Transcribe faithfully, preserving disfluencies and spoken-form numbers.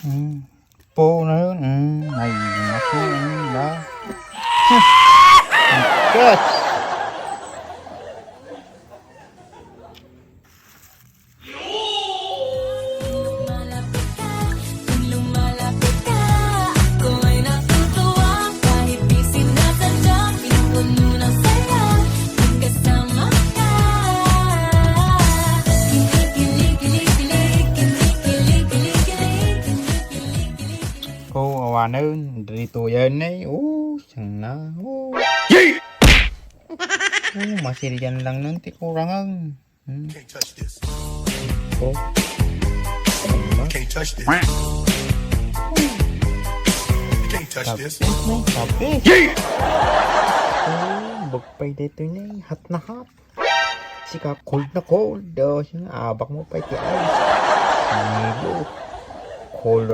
Hmm. Po na yun. Hmm. Ay, naku. Hmm. La. Yes. Ko, awanen, ditoyen ne. Oh, siyang na. Oh. Oh, masilyan lang nun ti kurangan. Hmm. Can't touch this. Oh. Can't touch this. Can't touch this. Tapis, no? Tapis. Oh, bagpay dito ni. Hot na hot. Sika, cold na cold. Oh, sino, abak mo pa iti ice. Milo. Cold